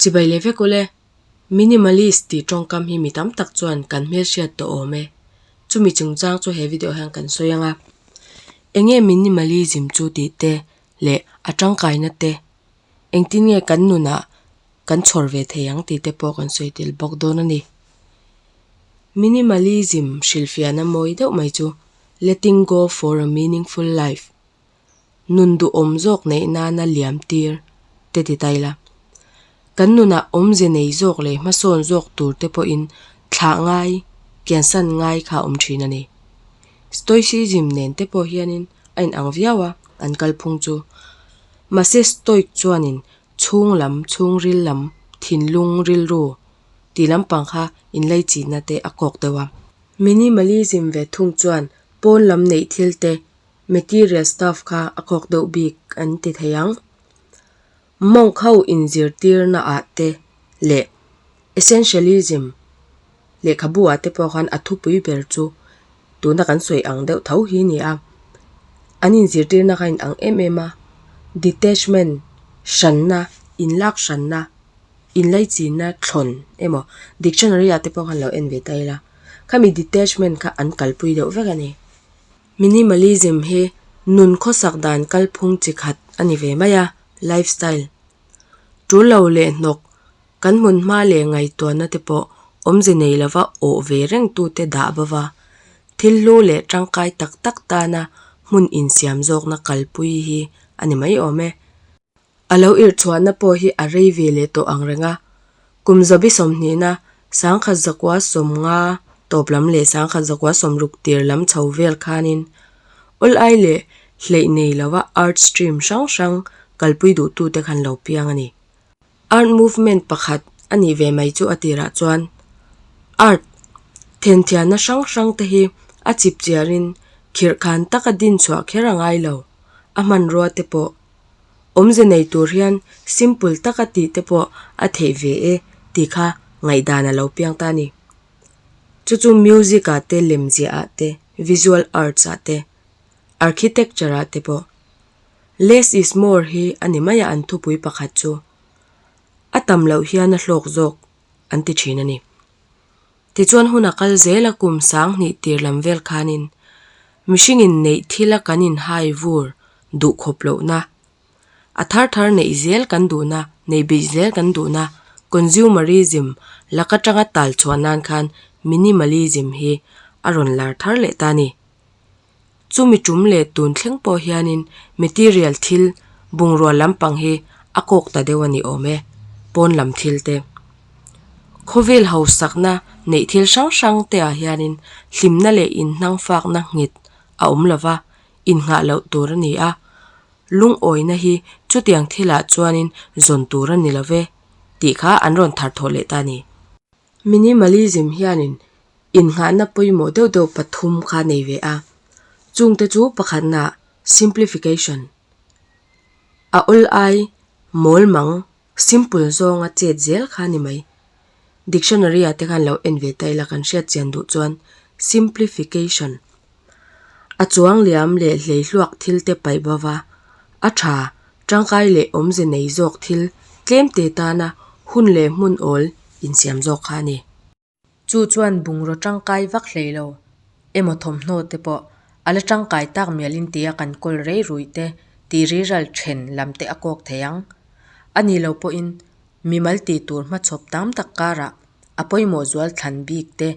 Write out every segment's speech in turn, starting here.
Chibai leh vek ule, Minimalist tih tawngkam hi mi tam tak chuan kan hmelhriat tawh awm e. Chumi chungchang chu he video hian kan sawi ang a. Enge minimalism chu tih te leh a tangkaina te, engtin nge kan nunah kan chhawr ve thei ang tih te pawh kan sawi tel bawk dawn a ni. Minimalism hrilhfiahna mawi deuh mai chu Letting go for a meaningful life. Nun duhawm zawk neih nana liam tir te ti ta ila. Kan nunah awmze nei zawk leh hmasawn zawk tur te pawhin thlah ngai, kiansan ngai kha a awm thin a ni. Stoicism nen te pawh hianin a inang viau a, an kalphung chu. Mahse Stoic chuanin chhung lam, chhungril lam, thinlung, rilru tih lampang kha inlaichinna te a kawk deuh a. Minimalism ve thung chuan pawn lam neih thil te Material stuff kha a kawk deuh bik an ti thei ang. Monk ho inzirtirna ah te leh Essentialism lehkhabu ah te pawh khan a thupui ber chu tuna kan sawi ang deuh tho hi a ni a. An inzirtirna kha a inang em em a, detachment hranna, inlak hranna, inlaichinna thlawn emaw dictionary ah te pawh khan lo en ve ta ila, khami detachment kha an kalpui deuh vek a ni. Minimalism hi nun khawsak dan kalphung chi khat a ni ve mai a, lifestyle. Tul lo leh hnawk, kan hmun hma leh ngaihtuahna te pawh awmze nei lova awh ve reng tute dah bova, thil hlu leh tangkai tak tak tana hmun insiam zawkna kalpui hi a ni mai awm e. A lo irhchhuahna pawh hi a rei ve leh tawh ang reng a, kum zabi sawmhnihna sangkhat zakua sawmnga tawp lam leh sangkhat zakua sawmruk tir lam chho vel khanin awl ai leh hleih nei lova art stream hrang hrang kalpui duhtute khan lo piang a ni. Art movement pakhat a nih ve mai chu a tirah chuan art thenthianna hrang hrang te hi a chip chiarin khirhkhan taka dinchhuah kher a ngai lo, a hmanrua te pawh Awmze nei tur hian simple taka tih te pawh a theih ve e tih kha ngaihdan a lo piang ta a ni. Chu chu music ah te, lemziah ah te, visual arts ah te, architecture ah te pawh. Less is more hi a ni mai a an thupui pakhat chu. A tam loh hian a hlawk zawk an ti thin a ni. Tichuan hun a kal zel a kum sang hnih tir lam vel khanin mihringin neih thila kan inhai vur duh khawp lohna, a thar thar neih zel kan duhna, neih bih zel kan duhna, consumerism lak atanga tal chhuah nan khan minimalism hi a rawn lar thar leh ta a ni. Chumi tum leh tun thleng pawh hianin material thil bungrua lampang hi a kawk ta deuh a ni awm e, pawn lam thil te. Khawvel hausakna neih thil hrang hrang te ah hianin hlimna leh inhnangfakna nghet a awm lova, innghah loh tur a ni a. Lungawina hi chutiang thilah chuanin zawn tur a ni lo ve tih kha an rawn tharthawh leh ta a ni. Minimalism hianin Innghahna pawimawh deuh deuh pathum kha nei ve a, chungte chu pakhatna simplification, a awl ai mawl mang, simple zawnga chet zel kha ni mai. Dictionary ah te khan lo en ve ta ila kan hriat chian duh chuan simplification, a chuang liam leh hleihluak thil te paih bova, a tha, tangkai leh awmze nei zawk thil tlem te tana hun leh hmun awl insiam zawk kha a ni. Chu chuan bungraw tangkai vak hlei lo emaw thawmhnaw te pawh a la tangkai tak mialin tia kan kawl rei rui te tih riral then lam te a kawk thei ang. A ni lo pawhin mimal tih tur hmachhawp tam tak karah a pawimawh zual thlan bik te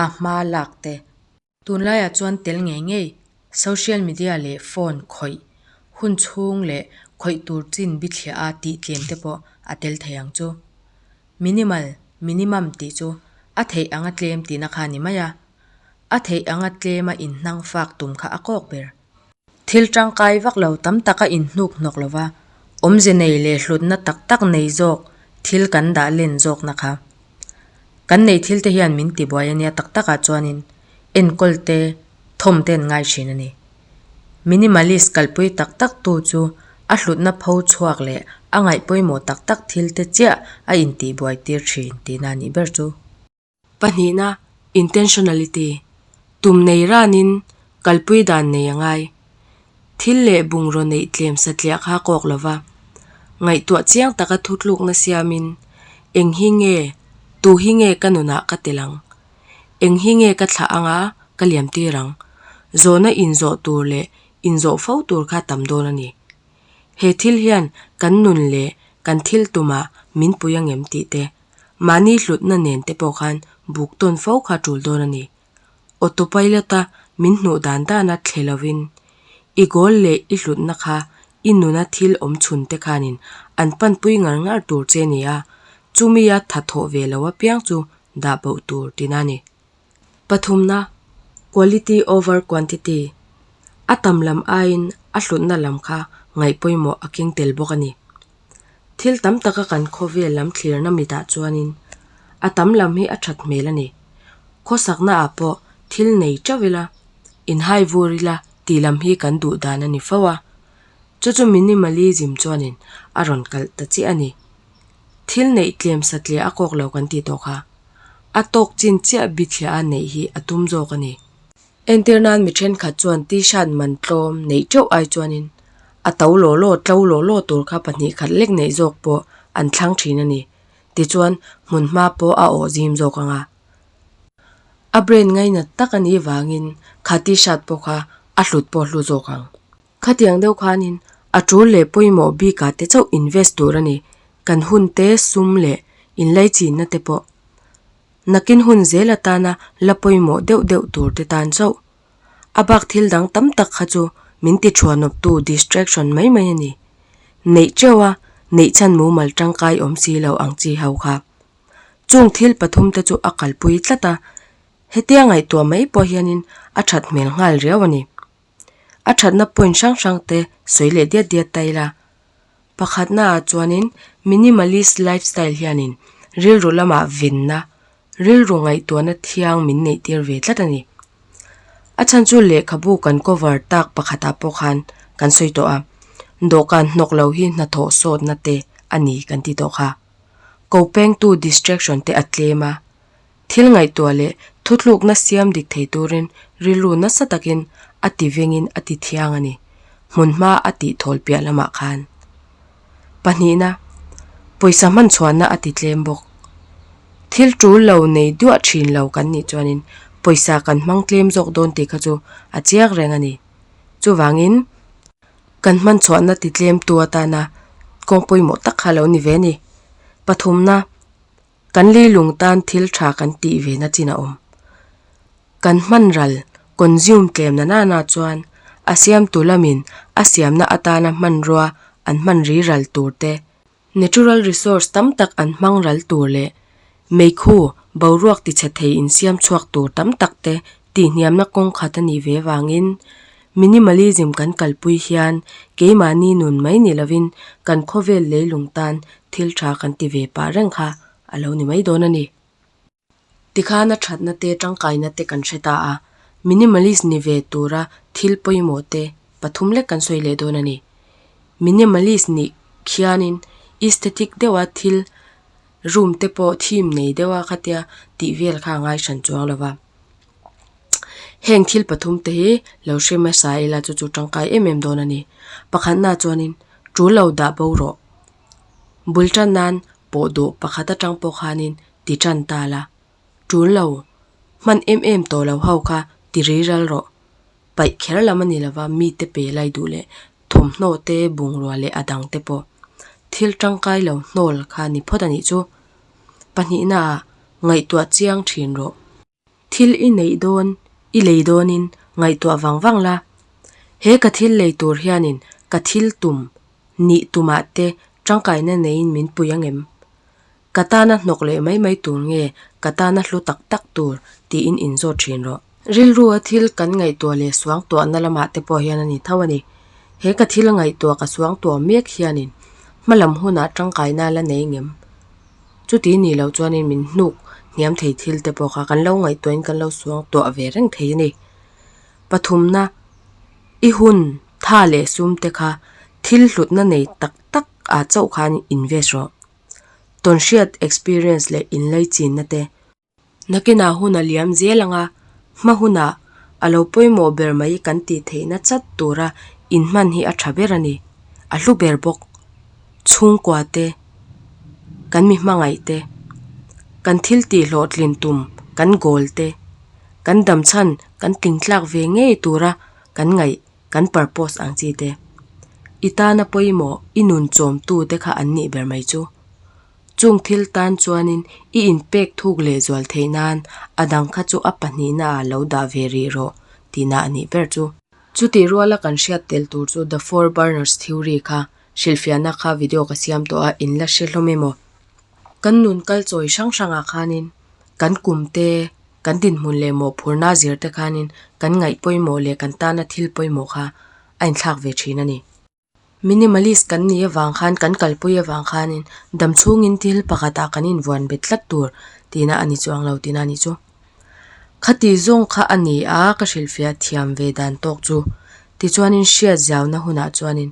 a hma lak te. Tunlaiah chuan tel ngei ngei social media leh phone khawih hun chhung leh khawih tur chin bithliah a tih tlem te pawh a tel thei ang chu. Minimal, minimum tih chu a theih anga tlem tihna kha a ni mai a, a theih anga tlema inhnang fak tum kha a kawk ber. Thil tangkai vak lo tam taka inhnuk hnawk lova, awmze nei leh hlutna tak tak nei zawk thil kan dah len zawkna kha. Kan neih thil te hian min tibuai a nia tak takah chuanin enkawl te, thawm te an ngai thin a ni. Minimalist kalpui tak tak tu chu a hlutna pho chhuak leh a ngaih pawimawh tak tak thil te chiah a intihbuai tir thin tihna a nih ber chu. Pahnihna, intentionality, tum nei ranin kalpui dan nei a ngai. Thil leh bungraw neih tlem satliah kha kawk lova, ngaihtuah chiang taka thutlukna siamin Eng hi nge, tu hi nge ka nunah ka tel ang? Eng hi nge ka thlah anga ka liam tir ang? Zawhna inzawh tur leh inzawh fo tur kha tam dawn a ni. He thil hian kan nun leh kan thil tumah min pui angem tih te, mahni hlutna nen te pawh khan buk tawn fo kha tul dawn a ni. Autopilot-a min hnuh dan dana thle lovin, i goal leh i hlutna kha i nuna thil awm chhun te khanin an panpui ngar ngar tur che ni a, chumia tha thawh ve lo apiang chu dah boh tur tina a ni. Pathumna, Quality over quantity, A tam lam aiin a hlutna lam kha ngaih pawimawh a keng tel bawk a ni. Thil tam taka kan khawvel lam thlirna mitah chuanin a tam lam hi a that hmel a ni. Khawsaknaah pawh thil nei teuh ila, inhai vur ila tih lam hi kan duh dan a ni fo a. Chu chu minimalism chuanin a rawn kalh ta chiah a ni. Thil neih tlem satliah a kawk lo kan tih tawh kha. A tawk chin chiah bithliah a neih hi a tum zawk a ni. Entir nan mi thenkhat chuan t-shirt man tlawm neih teuh ai chuanin a to law law tlo law law tur kha pahnih khat lek neih zawk pawh an thlang thin a ni. Tichuan hmunhma pawh a awh zim zawk ang a. A brand ngainat tak a nih vangin kha t-shirt pawh kha a hlut pawh hlu zawk ang. Khatiang deuh khanin a tul leh pawimawh bikah te chauh invest tur a ni. Kan hun te, sum leh inlaichinna te pawh. Nakin hun zel atana la pawimawh deuh deuh tur te tan chauh. A bak thil dang tam tak kha chu min ti thuanawptu distraction mai mai a ni. Neih teuh a, neih chhan mumal tangkai awm si lo ang chi ho kha. Chung thil pathum te chu a kalpui tlat a, hetia ngaihtuah mai pawh hianin a that hmel nghal riau a ni. A thatna point hrang hrang te sawi leh diat diat ta ila. Pakhatnaah chuanin minimalist lifestyle hianin rilru lamah venna, rilru ngaihtuahna thiang min neih tir ve tlat a ni. A chhan chu lehkhabu kan cover tak pakhatah pawh khan kan sawi tawh a, dawhkan hnawk lo hi hnathawh sawtna te a ni kan ti tawh kha. Ko pengtu distraction te a tlem a, Thil ngaihtuah leh thutlukna siam dik thei turin rilru nasa takin a ti vengin a ti thiang a ni, hmunhma a tih thawl piah lamah khan. Pahnihna, pawisa hman chhuanna a ti tlem bawk. Thil tul lo nei duah thin lo kan nih chuanin pawisa kan hmang tlem zawk dawn tih kha chu a chiak reng a ni. Chuvangin, kan hman chhuahna ti tlemtu atana kawng pawimawh tak kha a lo ni ve a ni. Pathumna. Kan leilung tan thil tha kan tih ve na chin a awm. Kan hman ral, consume, tlem na nana chuan a siamtu lamin a siamna atana hmanrua an hman ri ral tur te, natural resource tam tak an hmang ral tur leh meikhu boruak tichhe thei insiam chhuak tur tam tak te tihhniamna kawng khat a nih ve vangin minimalism kan kalpui hian keimahni nun mai ni lovin kan khawvel leilung tan thil tha kan ti ve pah reng kha a lo ni mai dawn a ni. Tikhan a thatna te tangkaina te kan hre ta a, minimalist ni ve tura thil pawimawh te pathum lek kan sawi leh dawn a ni. Minimalist nih khianin aesthetic deuha thil room te pawh theme nei deuha khatia tih vel kha a ngai hran chuang lo va. Heng thil pathum te hi lo hre hmasa ila chu chu tangkai em em dawn a ni. Pakhatna chuanin tul lo dah bo rawh. Bul tan nan pawh duh pakhat atang pawh khanin ti tan ta la. Tul lo hman em em tawh lo ho kha ti ri ral rawh. Paih kher lam a ni lova mite pe lai duh leh thawmhnaw te bungrua leh a dang te pawh thil tangkai lo hnawl kha ni phawt a nih chu. Pahnihnaah ngaihtuah chiang thin rawh. Thil i neih dawn, i lei dawnin ngaihtuah vang vang la. He ka thil lei tur hianin ka thil tum, nih tumah te tangkaina neiin min pui angem? Ka tana hnawk leh mai mai tur nge ka tana hlu tak tak tur tiin inzawt thin rawh. Rilrua thil kan ngaihtuah leh suangtuahna lamah te pawh hian a ni tho a ni. He ka thil ngaihtuah ka suangtuah mek hianin hmalam hunah tangkaina la nei ngem? Chuti nih loh chuanin min hnuk hniam thei thil te pawh kha kan lo ngaihtuahin kan lo suangtuah ve reng thei a ni. Pathumna, i hun, tha leh sum te kha thil hlutna nei tak tak ah chauh khan invest rawh. Tawnhriat, experience, leh inlaichinna te. Nakinah hun a liam zel ang a, hma hunah a lo pawimawh ber mai kan tih theihna chat tura inhman hi a tha ber a ni. A hlu ber bawk. Chhungkua te. Kan mi hmangaih te, kan thil tih hlawhtlin tum, kan goal te, kan dam chhan kan tling tlak ve ngei tura kan ngaih, kan purpose ang chi te, i tana pawimawh, i nun chawmtu te kha an nih ber mai chu. Chung thil tan chuanin i inpek thuk lehzual theih nan a dang kha chu a pahnihna ah lo dah ve rih rawh tihna a nih ber chu. Chutih ruala kan hriat tel tur chu The Four Burners Theory kha hrilhfiahna kha video ka siam tawh a, in la hre hlawm emaw? Kan nun kal chawi hrang hrangah khanin kan kum te, kan dinhmun leh mawhphurhna zir te khanin kan ngaih pawimawh leh kan tana thil pawimawh kha a inthlak ve thin a ni. Minimalist kan nih avang khan, kan kalpui avang khanin dam chhungin thil pakhatah kan invuan bet tlat tur tihna a ni chuang lo tihna a nih chu. Khati zawng kha a ni a, ka hrilhfiah thiam ve dan tawk chu. Tichuanin hriat zauna hunah chuanin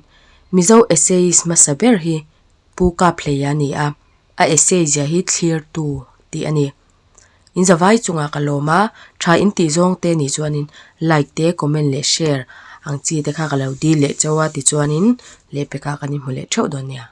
Mizo essayist hmasa ber hi Pu Kaphleia a ni a, a essay zia hi thlirtu tih a ni. In zavai chungah ka lawm a, tha in tih zawng te nih chuanin like te, comment leh share ang chi te kha ka lo dil leh chauh a tichuanin lehpekah kan inhmu leh theuh dawn nia.